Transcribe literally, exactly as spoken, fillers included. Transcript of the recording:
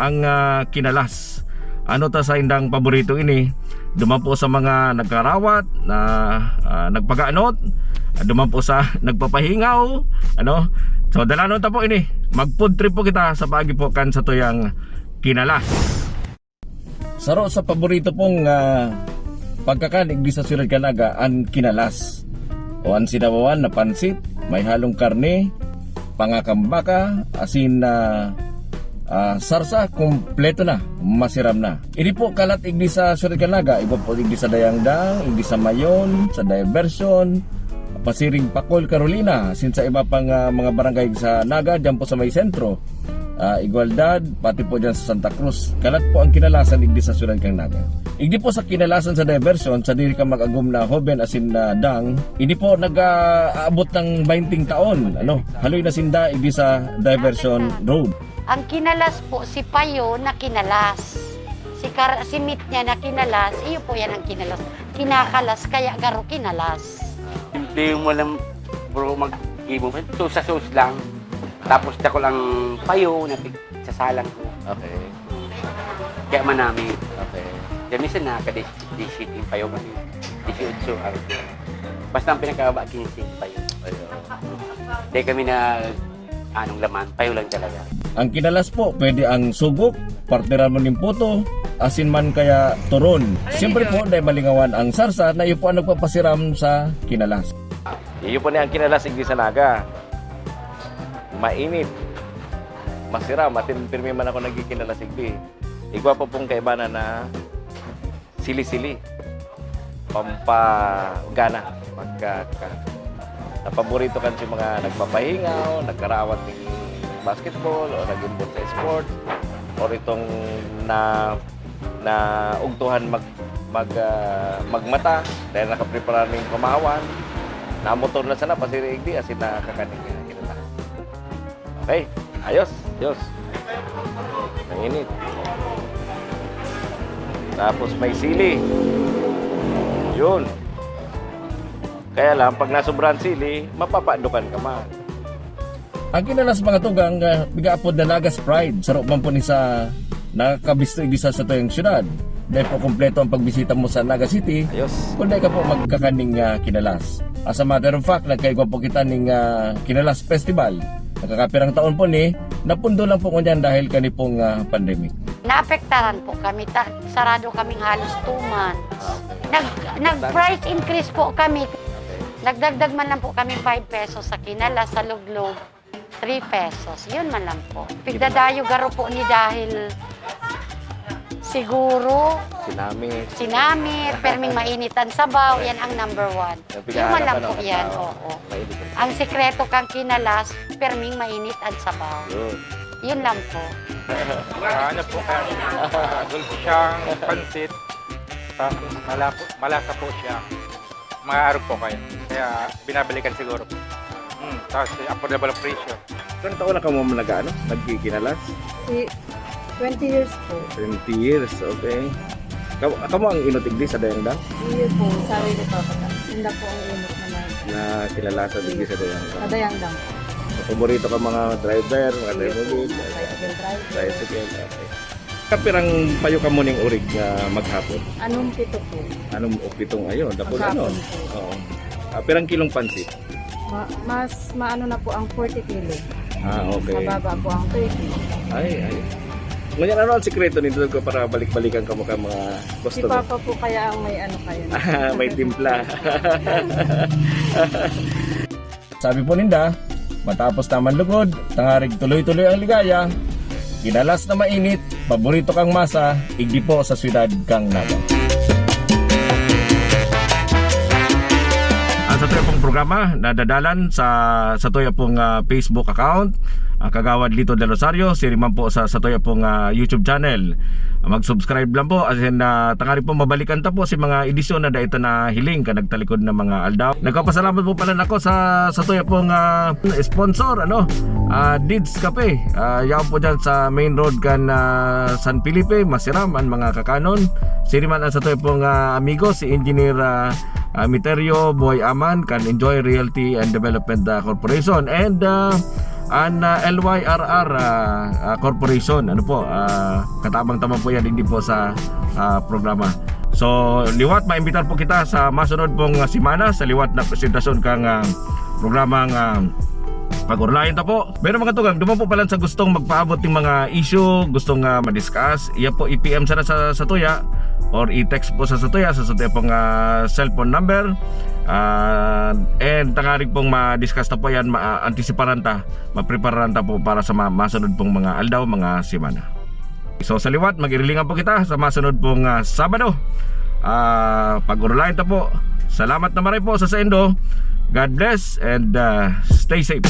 Ang, ah, kinalas. Ano ta sa indang paborito ini? Duman po sa mga nagkarawat, na, ah, nagpaganot, duman po sa nagpapahingaw, ano? So, dalanon ta po ini. Mag-food trip po kita sa paagi po kan satuyang kinalas. Saro sa paborito pong, ah, pagkakan digdi sa siyudad kan Naga, an kinalas. O an sinabawan na pansit, may halong karne, panga kan baka, asin na, ah, sarsa, kompleto na, masiram na. Ini po kalat igdi sa siyudad kan Naga, igwa po igdi sa Dayangdang, igdi sa Mayon, sa Diversion, pasiring Pacol, Carolina, asin sa iba pang, ah, mga barangay sa Naga, diyan po sa may sentro. Ah, Igualdad, pati po diyan sa Santa Cruz. Kalat po ang kinalasan igdi sa siyudad kan Naga. Igdi po sa kinalasan sa Diversion, sadiri ka mag-agom na hoben asin na dang, ini po nag-aabot ng bainting taon, ano, haloy na sinda igdi sa Diversion Road. Ang kinalas po, si Payo na kinalas. Si Kar-, si Mit niya na kinalas, iyo po yan ang kinalas. Kinakalas, kaya garo kinalas. Hindi mo lang, bro, mag-ibo. Ito sa sauce lang. Tapos dako lang payo na pig-, sasalang ko. Okay. Kaya manami. Okay. Kaya minsan nakaka-dishit yung payo kasi. Dishit so, ah, basta ang pinakababa, quince yung payo. Ayun. Dahil kami na anong laman, payo lang talaga. Ang kinalas po, pwede ang sugok, partneran mo nin puto, asin man kaya turon. Siyempre po, dahil malingawan ang sarsa na iyo po ang nagpapasiram sa kinalas. Iyo po ni ang kinalas, igdi sa Naga. Mainit. Masiram, atin pirmi man ako nagkikinalas, igdi. Igwa po pong kaibanan na sili-sili, pampagana, pagka, ka, na paborito kan si mga nagpapahingaw, nagkarawat ning basketball, o nag-involve sa sport, o itong na, na ugtuhan mag, mag, ah, magmata, dahil nakaprepara ning pamahawan, na motor na sana, pasiriig di, asin nakakaning, ah, kinata. Okay, ayos, ayos. Mainit. Tapos may sili. Yun. Kaya lang, pag nasobrahan sili, mapapaandukan ka man. Ang kinalas, mga tugang, ah, pigaapod na Nagas Pride, saro man po ni sa nakakabisto igdi sa satuyang syudad. Dahil po kompleto ang pagbisita mo sa Naga City, ayos, kung dahil ka po magkakaning, ah, kinalas. As a matter of fact, nagkaigwa po kita ning, ah, Kinalas Festival. Nakakapirang taon po ni, napundo lang po ngunyan dahil kani pong, ah, pandemic. Naapektaran po kami. Ta-, sarado kaming halos two months. Ah, okay. Nag-, nag-price increase po kami. Okay. Nagdagdag man lang po kami five pesos sa kinalas, sa luglog, three pesos. Yun man lang po. Pigdadayo garo po ni dahil siguro sinamit. Sinamit, perming mainit ang sabaw, yan ang number one. Yung yun man lang po yan, oo. Mainit ang sabaw. Ang sikreto kang kinalas, perming mainit ang sabaw. Yun. Yun lang po. Ah, ano po, ah, gulpisyang pansit, tapos malasa, malasa po siya. Maarog po kayo. Kaya binabalikan siguro po. Hmm, tapos affordable ang presyo. Ilang taon na kamo nag-aano, nagkikinalas? Si, twenty years po. Twenty years, okay. Kamo, kamo ang inot igdi sa Dayangdang? Iyo po, sabi ko pa, pata-, hindi po ang inot naman. Na kinalasan igdi sa Dayangdang? Sa Dayangdang po. Paborito ka mga driver, mga driver, tricycle driver. Tricycle, okay. Kapirang payo kamo ning orig na maghapon? Anong pito po? Anong o pitong ayon? Dapol. Maghapon anon? Po. Oo. Ah, pirang kilong pansit? Ma-, mas maano na po ang forty kilo. Ah, okay. Mababa po ang thirty. Ay, ay. Ngunyan, ano ang sikreto nito ko para balik-balikan kamo ka mga customer? Si Papa po kaya ang may ano kayo. May timpla. Sabi po ninda, matapos naman lugod, tangarig tuloy-tuloy ang ligaya, kinalas na mainit, paborito kang masa, igdi po sa siyudad kang Naga. Ang satuya pong programa nadadalan sa satuya pong, ah, Facebook account, ah, Kagawad Lito Del Rosario, siri man po sa satuya pong, ah, YouTube channel. Mag-subscribe lang po, as in, ah, tangari po mabalikan ta po si mga edisyon na dai ta nahiling kan nagtalikod na mga aldaw. Nagpapasalamat po pala ako sa, sa tuya pong, ah, sponsor, ano, ah, Dids Cafe. Ah, yaon po dyan sa main road kan, ah, San Felipe, masiram ang mga kakanon. Siri man ang sa tuya pong, ah, amigo, si Engineer, ah, ah, Miterio Boy Aman kan Enjoy Realty and Development, ah, Corporation. And, ah, An ah, L Y R R ah, ah, Corporation, ano po, ah, katabang-tabang po yan, hindi po sa ah, programa. So, liwat, maimbitar po kita sa masunod pong ah, semana, sa liwat na presentasyon kang ah, programang ah, Pag-Orolayan Ta Po. Pero mga tugang, duman po pala sa gustong magpaabot ng mga issue, gustong ah, ma-discuss, iya po i-P M sana sa, sa tuya or i-text po sa, sa tuya, sa, sa tuya pong ah, cellphone number. Ah, and tangarig pong ma-discuss ta po yan, ma-, antisiparan ta, maprepararan ta po para sa ma-, masunod pong mga aldaw, mga semana. So, sa liwat, mag-irilingan po kita sa masunod pong ah, Sabado. Ah, Pag-Orolayan Ta Po. Salamat na maray po sa saindo. God bless and ah, stay safe.